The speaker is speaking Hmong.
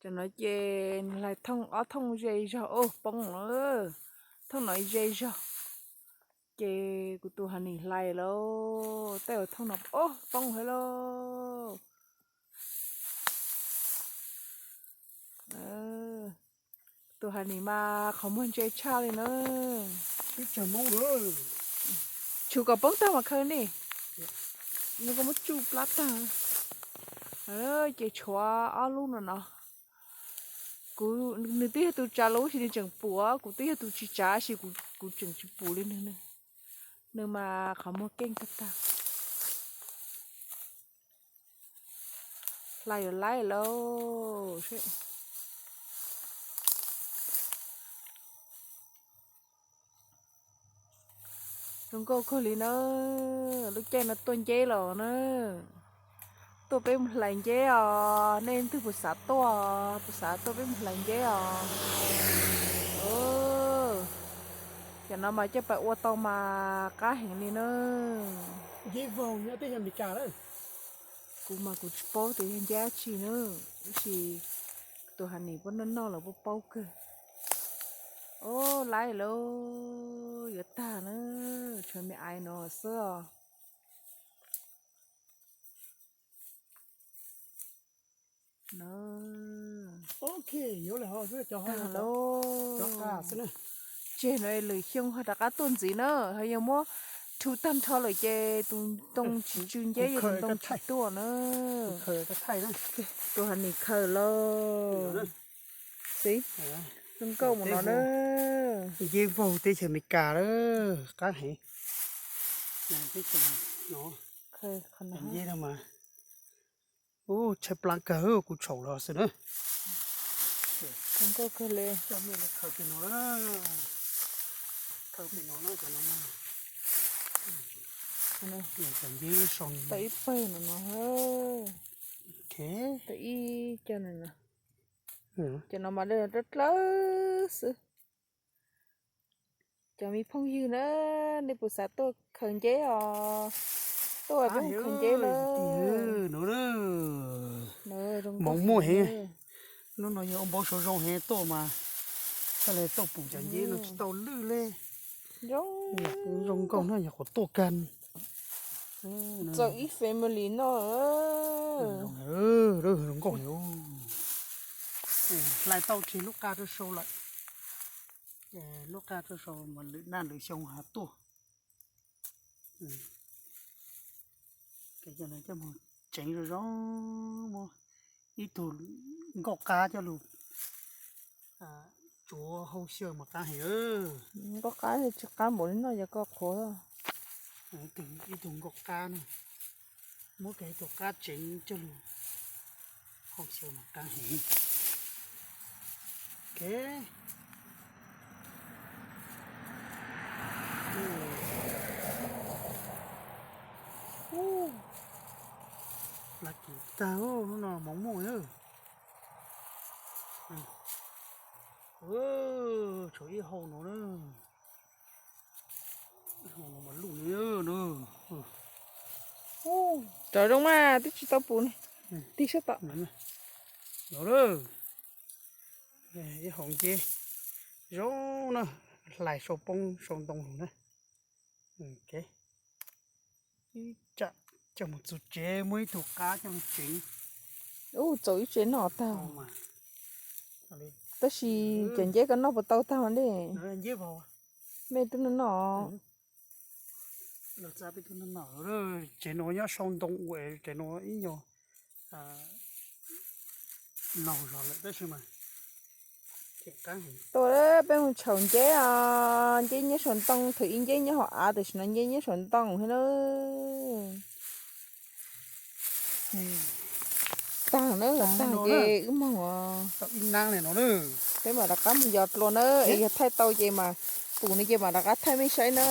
Tam no ces nws hlais thooj ob thooj ze zog, poob lawm. Thooj no ze zog, ces kuv tus honey hlais lawm, tej uas thooj no poob heev lauj. Tus honey mas qhov muag ntse tshaj li na. Tsuv kom poob tag mas khaws ne. Nws koj muab tsuj plab tag. Ces tshuav ob lub no no. Kuv, nws twb yog tus tsav lub sis nws tseem pum, kuv twb yog tus tsis tsav sis kuv tseem tsis pum li nws. Nws mas qhov muag keej tag tag. Hlais yuav laib lauj. Zoo nkauj kawg li na. Lub caij no tuaj nceb los na. Tuaj peb mus hlais nceb os, nej leej twg puas xav tuaj, puas xav tuaj peb mus hlais nceb os. Cov no mas coj pais ua tau mas qab heev li na. Kuv mas kuv tsis paub tias yog nceb dab tsi na, tab sis tus honey puab noj noj lawm puab paub kawg. Ob, laib lauj, yuav tag na, tshuav me ais no xwb os. Tag lauj. Tseg no lwm xyoo ho rov qab tuaj ntxiv na, ho yog muab rhu tag nrho lawm ces tus ntoo tsis tsw nceb, yog tus ntoo tsis tuaj na. Tus honey khaws lauj. Xib, zoo nkauj mus no na. Nceb vaug teb chaws Amelikas lawm, qab heev. Nceb no mas, ub, tshaib plab kawg, kuv tshaum los xwb na. Zoo nkauj kawg li. Khaws pem no, khaws pem no na, cov no mas. Cov nceb sau tau ib pawg no no. Tau ib co no no. Cov no mas dawb dawb xwb. Cov me phooj ywg na, nej puas xav tuaj khaws nceb os? Tuaj peb mus khaws nceb na. Moov muaj heev. Hnub no yog ua npau suav zoo heev tuaj mas, txhaj le tuaj pum cov nceb no tsis tau lwj li. Zoo nkauj no yog qhov tuaj kag. Txaus ib family noj. Zoo nkauj heev. Hlais tau tseg lub qab rau sau lawm. Lub qab rau sau mas lwm naj lwm xyoo ho tuaj. Coj mus tsev zoo zoo, muab ib tug nkauj qab coj lug tsuav hau xyaw mas qab heev. Nkauj qab tsis qab npaum li no yog koj qhuav. Ib tug nkauj qab na, muab kiag ib tug qab tsev coj lug hau xyaw mas qab heev. Lab kiv tag, hnub no moov muaj. Tshuav ib hau no na. Ib hau no mas luj li na. Cov zoo mas twb tsis tau pum ne. Tig sab tom. No, ib hau nceb zoo na, hlais sau poob sau ntoo lug na. Ib tsam coj mus txug tsev muab ib tug qab coj mus tsev. Ub, txaus ib tsev noj tag. Tab sis cov nceb koj noj puas tau tag ne? Mej twb noj noj. Tsev no nyob sau ntoo ua tsev no ib nyuag laug zog lawm tab sis mas tuaj peb mus tshau nceb os, nceb nyob saum ntoo, thaum ub nceb nyob hauv av, tam sim no nceb nyob saum ntoo thiab na. Tag na, tag ces wb moog os. Peb mam rov qab mus yos dlua na, es yog thaij tau ces mas pum no ces mam rov qab thaij mej saib na.